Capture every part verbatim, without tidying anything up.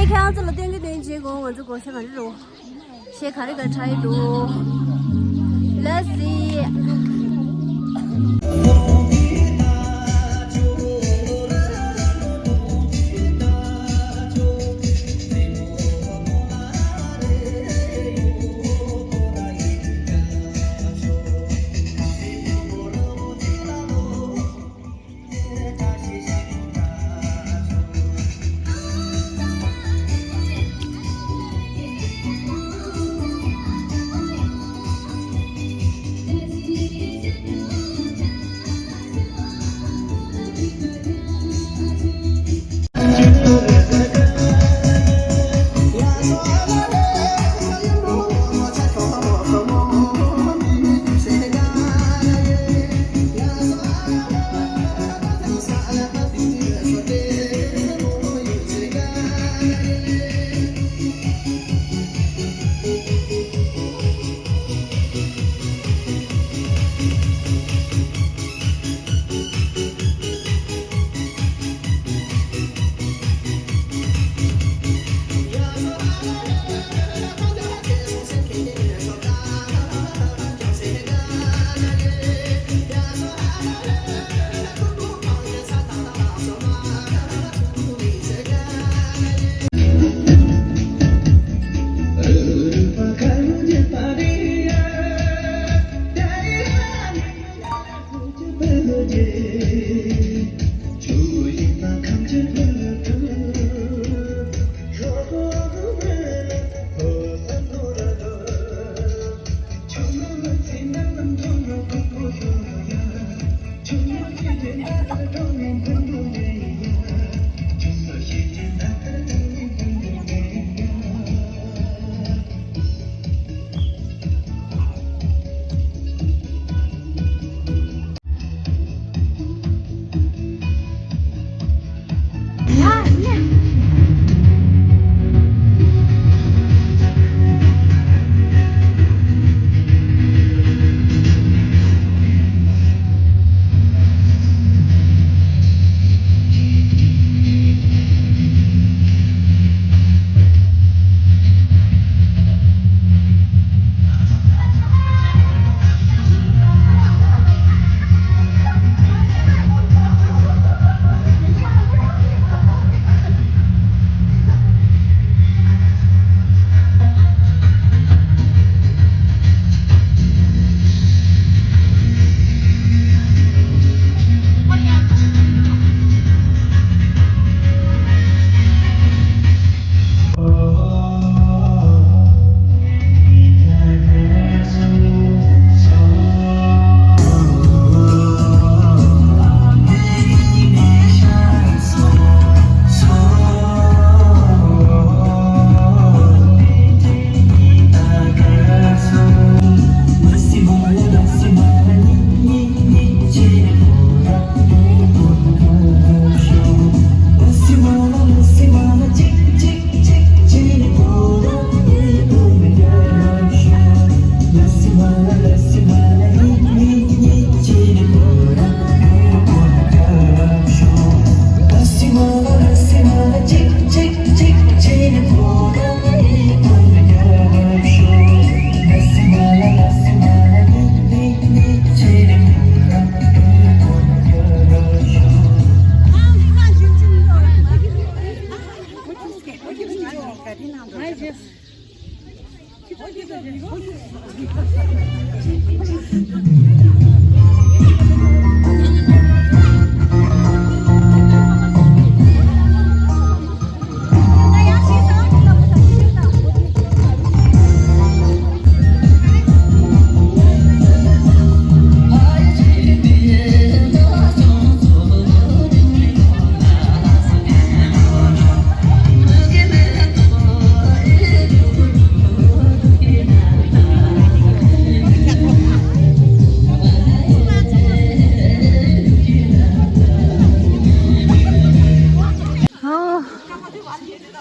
ཁྱེད་རང་ཚོ་ལ་སྟོན་གྱི་དོན་བྱེད་དགོས། ང་ཚོ་སྒོར་གཞས་ག་རེ་རོ། གཞས་ག་རེ་ག་ཁྲའི་འདུག Let's see.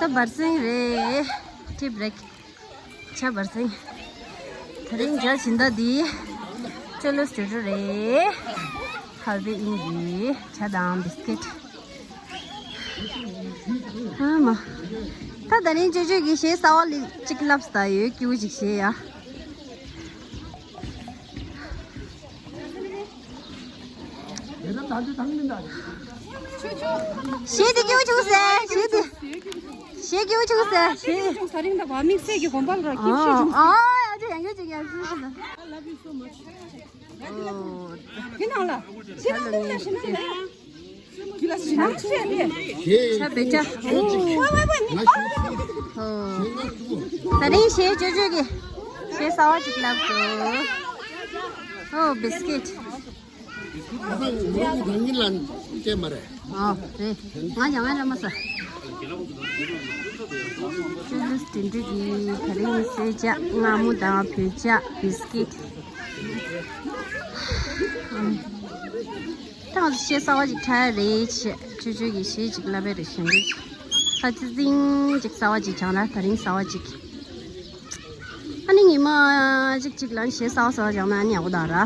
ད་བར་སེང་རེད། ཊི་བྷི་རེག་ཆ་བར་སེང་། དེ་རིང་རྒྱ་ཕྱི་ཟླ་འདིའི་ཅོ་ལོ་སི་ཊི་ཊི་རེད། ཧལ་བེ་ཨིན་གྱི་ཇ་དང་བིས་ཀེད། ཨ་མ། ད་ད་རིང་ཅོ་ཅོ་གིས་གཞས་གསར་པ་ལི་གཅིག་ལབ་ས་ཡོད། སྐྱིད་པོ་ཅིག་བྱེད་ཡ། གཞས་དེ་སྐྱིད་པོ་བྱུང་ཟེར། གཞས་དེ། གཞས་སྐྱིད་པོ་བྱུང་ཟེར། གཞས། ད་རིང་ད་བ་དམིགས་བསལ་གྱི་དགོན་པ་ལ་ཨ་ཁྱིམ་ཤོད་བྱུང་། ཨ་ཡ་ཅོ་ཡང་ཡོད་ཅིག་ཡ་ཟེར་ཟེར། དེ་ནང་ལ། དེ་ནང་ལ་ཞིག་ན་ལ། ཆ་བེ་ཆ། ད་རིང་གཞས་ཅོ་ཅོ་གིས་གཞས་གསར་པ་ཅིག་ལབ་སོང་། ཨོ་བི་སི་ཀིཊ། ཨོ་རེད། ང་ཡང་ང་ར་མ་ས། ཅོ་ཅོ་དེ་འདྲ་གི་ད་རིང་གསོལ་ཇ་མངར་མོ་དང་བོད་ཇ་བི་སི་ཀིཊ། ད་ང་ཚོ་གཞས་གསར་པ་ཅིག་འཁྲབ་ཡ་རེད་བྱས། ཅོ་ཅོ་གིས་གཞས་ཅིག་ལབ་པ་རེད་བཞིན་རེད། ཁ་ཙི་ཙིང་ཅིག་གསར་པ་ཅིག་སྦྱངས་ན། ད་རིང་གསར་པ་ཅིག་ཨ་ནི་ཉི་མ་ཅིག་ཅིག་ལ་གཞས་གསར་པ་གསར་པ་སྦྱངས་ན་ཨ་ནི་ཡག་པོ་འདུག་ར།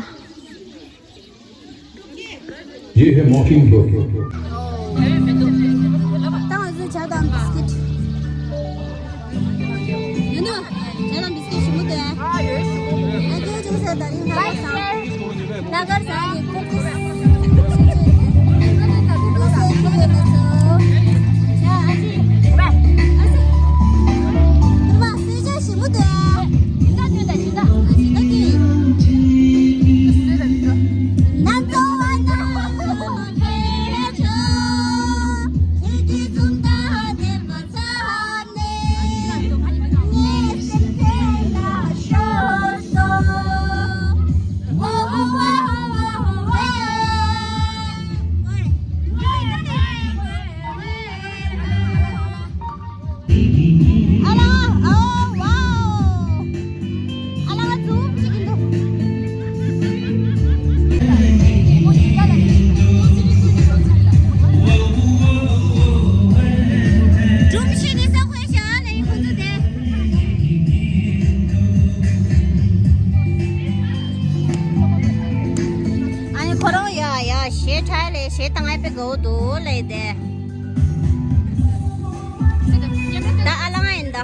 You have mockingbird. ད་ང་ཚོ་ཇ་དང་བི་སི་ཀིཊ། ཡོད་ནོ། ཇ་དང་བི་སི་ཀིཊ་ཞིམ་པོ་འདུག་ཨ། ཨ་ཡོད་ཞིམ་པོ་འདུག་ཨ་སྐྱིད་པོ་བྱུང་ཟེར། ད་རིང་ལྷག་དཀར་བཟང་། ལྷག་དཀར་བཟང་གི་ཀུ་ཀིས། ཀུ་ཀིས་ཡོད་ནོ་ཚོ། ཇ་ཨ་ཅི། ཨ་ཅི། ཨ་མ་གསོལ་ཇ་ཞིམ་པོ་འདུག་ཨ། ཇི་ལྟར་སྟོན་དང་ཇི་ལྟར། ཨ་ཇི་ལྟར་སྟོན། ན་ཚོ་བ་ན། ཨ་ལ། ཨོ་ཝའོ། ཨ་ལ་ང་ཛུམ་ཅིག་གི་འདུག་སྒྲུང་བཤད་ནི་ས་ཁོའི་ཞག་ལ་ཡིན་ཁོང་ཚོ་དེ། ཨ་ནི་ཁོ་རང་ཡ་ཡ་གཞས་འཁྲབ་ལས་གཞས་བཏང་ཨེ་པེ་གོ་འདུག་ལས་དེ། ད་ཨ་ལང་ཡིན་ད།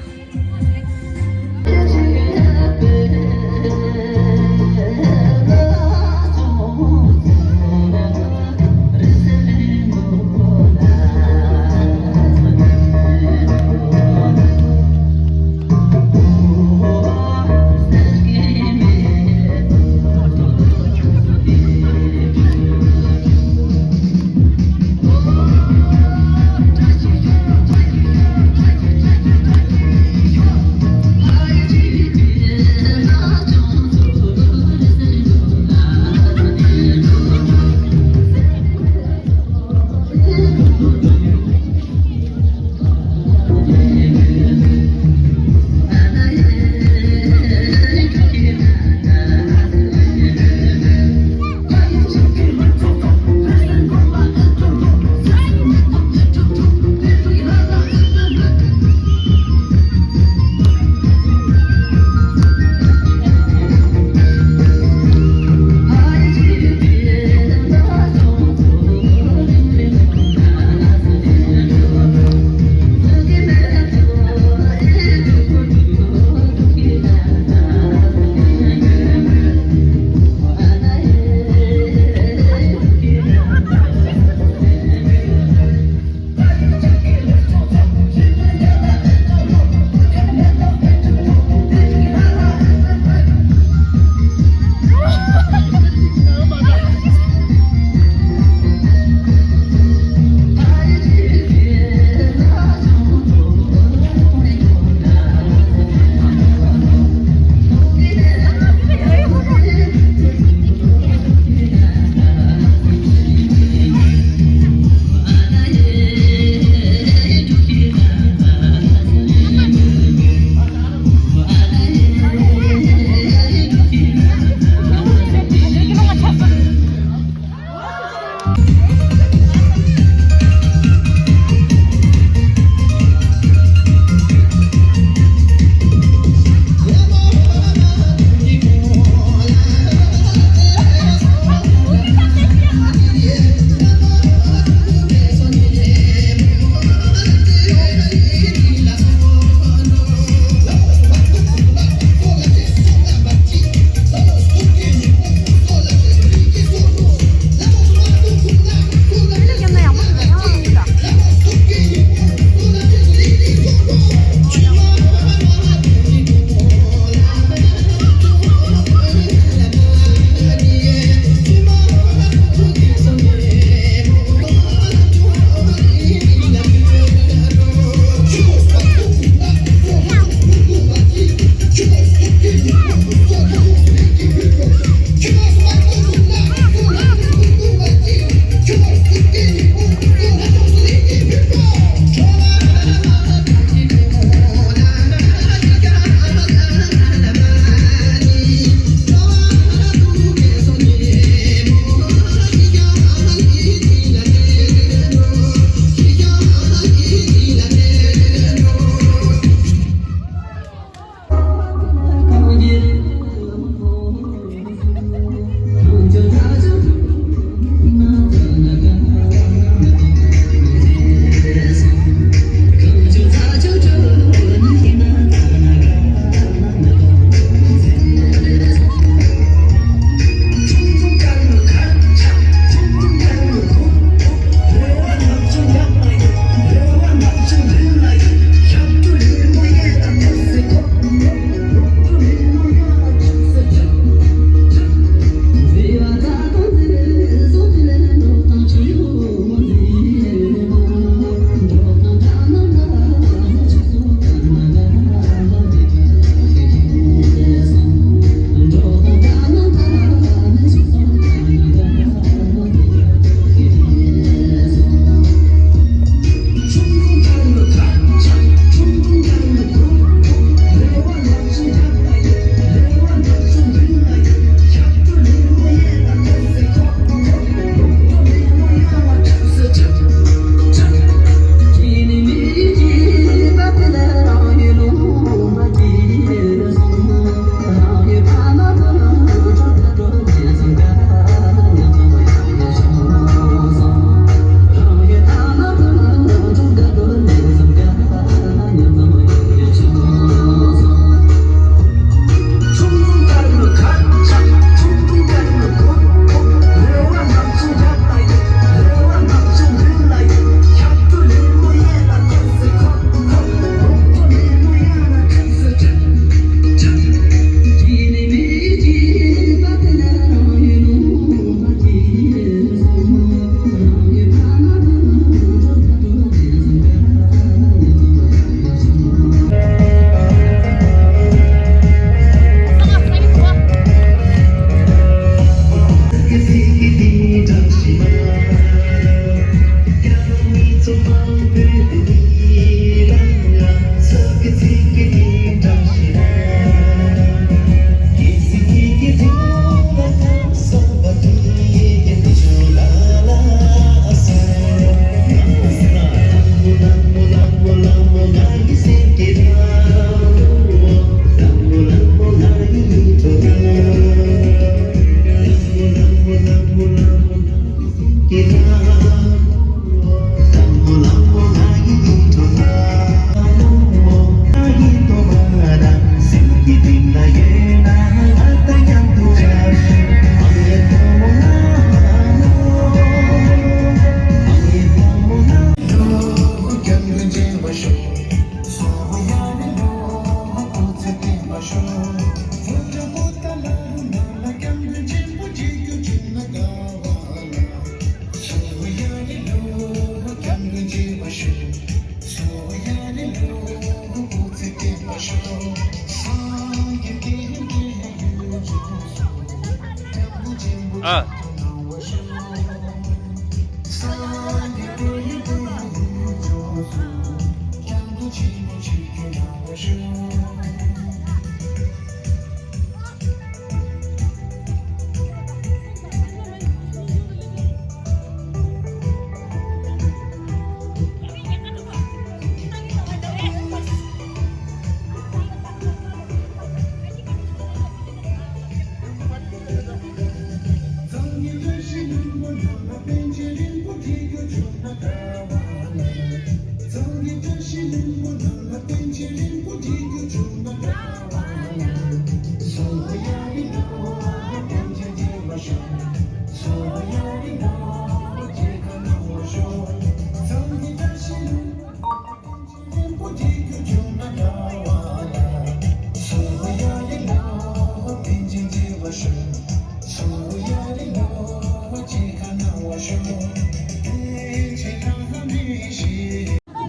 ཨ།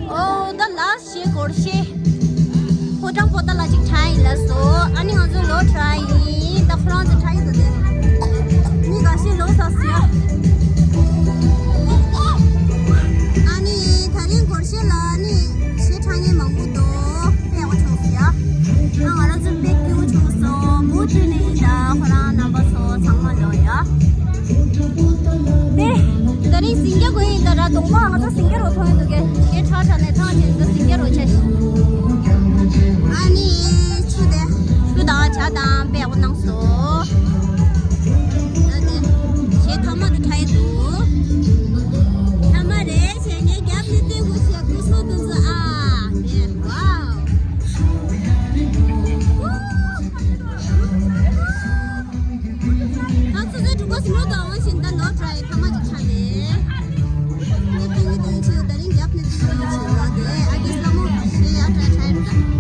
ཨོ། ད་ལ་ཤེ་སྒོར་ཤེ། ཕོ་བྲང་པོ་ཏ་ལ་ཅིག་ཁྲ་ཡིན་ལ་སོ། ཨ་ནི་ང་ཚོ་ལོ་ཁྲ་ཡིན། ད་ཁོ་རང་ཚོ་ཁྲ་ཡིན་ཟེར་ཏེ། མི་འགའ་ཤས་ལོ་ས་སི་ཡ། ཨ་ནི་ད་རིང་སྒོར་ཤེ་ལ་ནི་ཤེ་ཁྲ་ངན་མང་པོ་འདུག་དཔེ་ཡག་པོ་བྱུང་སི་ཡ། ཨ་ང་རང་ཚོ་དཔེ་སྐྱིད་པོ་བྱུང་སོང་། མུ་མཐུད་ནས་ཡིན། ད་ཁོ་རང་རྣམ་པ་ཚོ་ཚང་མ་ལོ་ཡ། དེ། ད་རིང་ཟིང་སྐྱ་གོན་ཡིན་ད་ར། གདོང་པ་ང་ཚོ་ཟིང་སྐྱ་རུ་མཐོང་ཡོད་འདུག་གས། ཞེ་དྲག་དྲག་ནས་ཐང་ཆད་འདུག་ཟིང་སྐྱ་རུ་ཆ་ཞིག་ཨ་ནི་ཆུ་དེ། ཆུ་དང་ཇ་དང་དཔེ་ཡག་པོ་གནང་སོང་། ད་དེ། ཞེ་ཐ་མ་དེ་ཁྲ་ཡི་འདུག་ཐ་མ་རེད་ཞེ་ངས་རྒྱབ་ནས་བལྟས་དགོས་ཞེ་ཁུ་སོ་དུ་ཟི་ཨ། དེ་ཝའོ། ད་ཚོད་ཚོད་དྲུག་པ་སུ་མོ་དང་འོང་བཞིན་ད་ལོ་ཊ་རའི་ཐ་མ་ཅིག་ཆགས་ནས། ངས་ཏིང་ངེ་ཏིང་ཆུ་ད་རིང་རྒྱབ་ནས་ཏིང་ངེ་ཆུ་ལ་དེ་ཨ་ཀི་སླ་མོ་ཞེས་ཡ་ཊ་རའི་ཊ་རའི་རེད།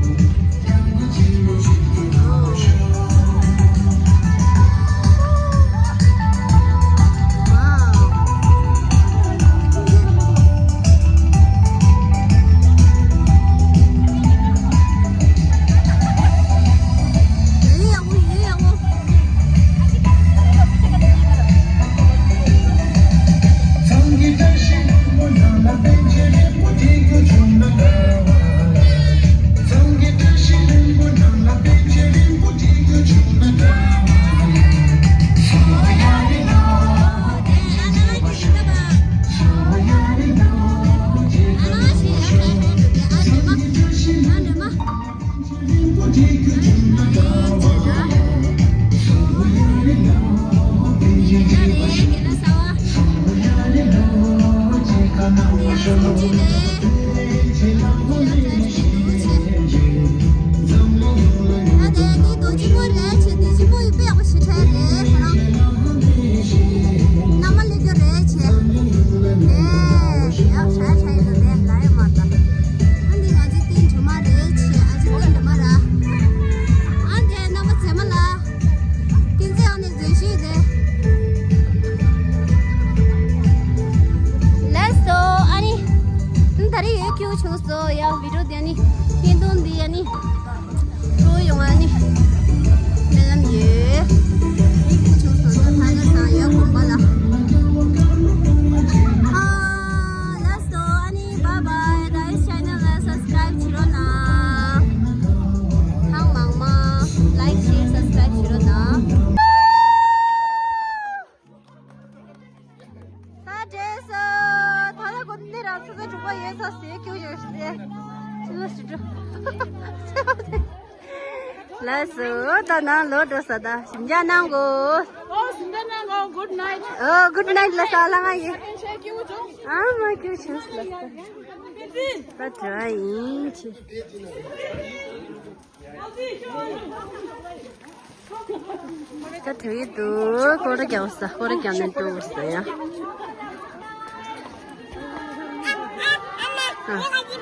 ཨ་འདི་ང་ཚོའི་སྟེང་གྲོ་མ་རེད་ཆེ། ཨ་ཅེ་སྟེང་གྲོ་མ་ར། ཨ་འདི་རྣམ་པ་མཛེས་མ་ལ། སྐྱིད་མཛེས་ཨ་ནི་མཛེས་ཤོས་དེ། ལགས་སོ་ཨ་ནི། ད་རེས་ཡོད་ཁྱུ་བྱུང་སོ་ཡ་བི་ཌིའོ་དེ་ཨ་ནི། སྐྱིད་གཏོང་འདི་ཨ་ནི། འགྲོ་ཡོང་ཨ་ནི། སྨོན་ལམ་ཡོད། ཡིག་ཁྱུ་བྱུང་སོ་ད་ ད་ག་ས་ཡ་གོམ་པ་ལ། ཨ། ལགས་སོ། ཨ་ནི་bye bye། ད་ཨིས་ཆེ་ནལ་ལ་སབ་སི་ཀ་རེབ་བྱེད་རོགས་གནང་། ཐེངས་མང་མང་ལའིཀ་ཤེར་སབ་སི་ཀ་རེབ་བྱེད་རོགས་གནང་། ད་འདྲེས་སོ། ད་ལ་གོ་འདི་རང་ཚོ་ཚོ་གྲུབ་པ་ཡོད་ས་ཟེར་སྐྱོ་ཡོད་ཤི་ཏེ། ཕྱི་ལ་ཞུ་འགྲོ། ལགས་སོ། ད་ནང་ལོག་འགྲོ་ས། ད་ཞིམ་ཅག་གནང་གོ། ཨོ་ཞིམ་ཅག་གནང་གོ། Good night། ཨོ་good night་ལ་ས་ལ་ང་ཡི། ཨ་མ་སྐྱོ་ཆུང་ལ་ས། ད་དྲ་ཡིན་ཆི། ད་དྲ་ཡི་འདུག་སྐོར་ར་རྒྱག་ས། སྐོར་ར་རྒྱག་ནས་འགྲོ་ས་ཡ། ཨ།